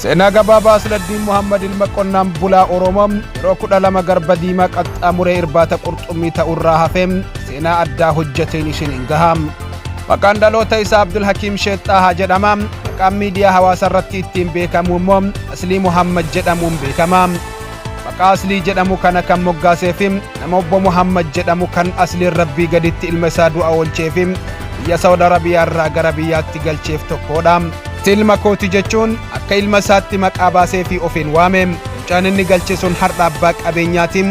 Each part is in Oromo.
Seenaa gabaabaa Asladdiin Muhammad ilma qonnaan bulaa Oromoo yeroo 12 garba diimaa qaxxaamuree irbaata qurxummii ta'urraa hafee seenaa addaa hojjeteen isiniin gaha. Maqaan dhaloota isaa Abdul Hakiim Sheexxaahaa jedhama. Maqaan miidiyaa hawaasaa irratti ittiin beekamu immoo Aslii Muhammad jedhamuun beekama. Maqaa Aslii jedhamu kana kan moggaasee fi nama obbo Muhammad jedhamu kan Asliin Rabbii gaditti ilma isaa du'a oolchee fi biyya Saawud Arabiyaa irraa gara biyyaatti galcheef tokkodha. Ilma kooti jechuun akka ilma isaatti maqaa baasee fi ofiin waame. Mucaan inni galche sun har'a abbaa qabeenyaati.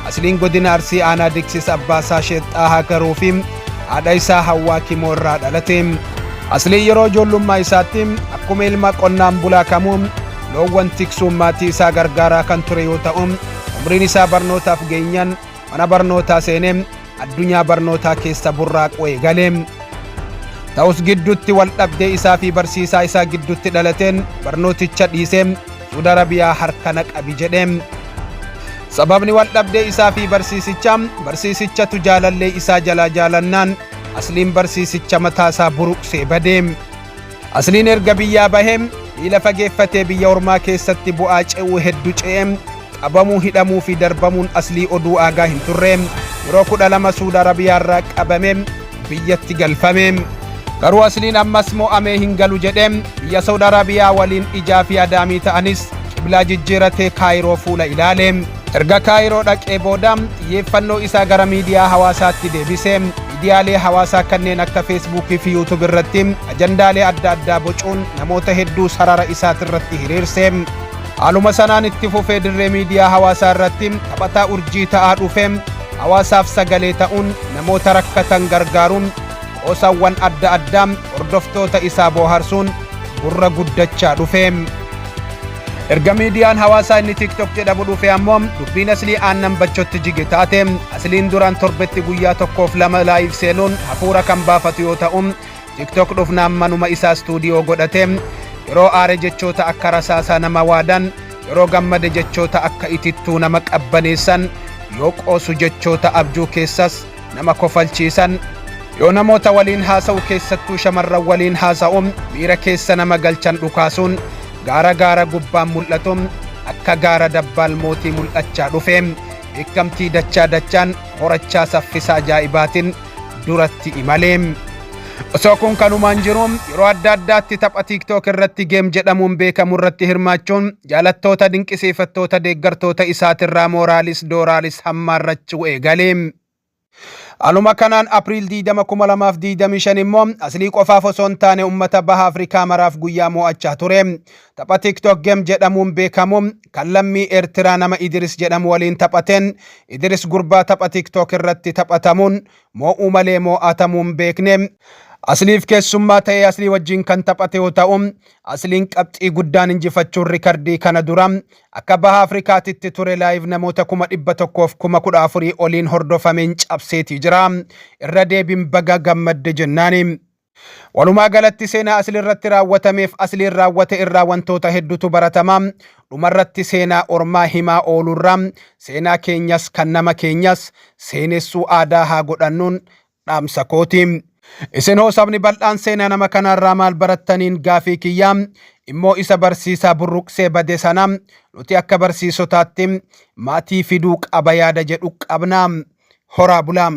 Asliin godina Arsii aanaa Diksis abbaa isaa Sheexxaahaa Garuu fi haadha isaa Hawwaa Kimoo irraa dhalate. Asliin yeroo ijoollummaa isaatti akkuma ilma qonnaan bulaa kamuu loowwan tiksuun maatii isaa gargaaraa kan ture yoo ta'u, umriin isaa barnootaaf geenyaan mana barnootaa seenee addunyaa barnootaa keessa burraaquu eegale. Ta'us gidduutti wal dhabdee isaa fi barsiisaa isaa gidduutti dhalateen barnooticha dhiisee Suudi Arabiyaa harka na qabi jedhe. Sababni wal dhabdee isaa fi barsiisichaa barsiisichatu jaalallee isaa jalaa jaalannaan Asliin barsiisicha mataa isaa buruqsee bade. Asliin erga biyyaa bahee miila fageeffatee biyya ormaa keessatti bu'aa ce'uu hedduu ce'ee qabamuu, hidhamuu fi darbamuun Aslii oduu aagaa hin turre. Yeroo 12 Suudi Arabiyaa irraa qabamee biyyatti galfame. Garuu Asliin ammas mo'amee hin galu jedhee biyya Saudi Arabiyaa waliin ijaa fi adaamii ta'anis qiblaa jijjiiratee Kaayiroo fuula ilaale. Erga Kaayiroo dhaqee booda xiyyeeffannoo isaa gara miidiyaa hawaasaatti deebise. Miidiyaalee hawaasaa kanneen akka Feesbuukii fi Yuutub irratti ajandaalee adda addaa bocuun namoota hedduu sarara isaatirratti hiriirse. Haaluma sanaan itti fufee dirree miidiyaa hawaasaa irratti taphataa urjii ta'aa dhufe. Hawaasaaf sagalee ta'uun namoota rakkatan gargaaruun qoosawwan adda addaa hordoftoota isaa booharsuun gurra guddachaa dhufe. Erga miidiyaan hawaasaa inni TikTok jedhamu dhufe ammoo dubbiin Aslii aannan bachotti jige taate. Asliin duraan torbetti guyyaa tokkoof lama live seenuun hafuura kan baafatu yoo ta'u, TikTok dhufnaan manuma isaa istuudiyoo godhate. Yeroo aare jechoota akka rasaasaa nama waadan, yeroo gammade jechoota akka itittuu nama qabbaneessan, yoo qoosu jechoota abjuu keessas nama kofalchiisan, yoo namoota waliin haasa'u keessattuu shamarran waliin haasa'u miira keessa nama galchan dhukaasuun gaara gaara gubbaan mul'atu akka gaara dabbaal mootii mul'achaa dhufe. Beekamtii dachaa dachaan horachaa saffisa ajaa'ibaatiin duratti imalee. Osoo kun kanumaan jiru yeroo adda addaatti tapha TikTok irratti game jedhamuun beekamu irratti hirmaachuun jaalattoota, dinqisiifattoota, deeggartoota isaatirraa mooraalis dooraalis hammaarrachuu eegale. Haaluma kanaan April 20 2025 immoo Aslii qofaaf osoo hin taane uummata baha Afrikaa maraaf guyyaa mo'achaa ture. Tapha TikTok game jedhamuun beekamu kan lammii Eertiraa nama Idris jedhamu waliin taphateen Idris gurbaa tapha TikTok irratti taphatamuun mo'uu malee mo'atamuu hin beekne. Asliif keessummaa ta'ee Aslii wajjin kan taphate yoo ta'u, Asliin qabxii guddaan injifachuun rikardii kana dura akka baha Afrikaatitti ture live namoota 114,000 oliin hordofameen cabseetii jira. Irra deebiin baga gammadde jennaani. Walumaa galatti seenaa Aslii irratti raawwatameef Asliin raawwate irraa wantoota hedduutu baratama. Dhumarratti seenaa ormaa himaa oolurraa seenaa keenyas kan nama keenyas seenessuu aadaa haa godhannuun dhaamsa kooti. Isin hoo sabni bal'aan seenaa nama kanaarraa maal barattaniin gaafii kiyyaa? Immoo isa barsiisaa burruqsee bade sana nuti akka barsiisotaatti maatii fiduu qaba yaada jedhu qabna. Horaa bulaa.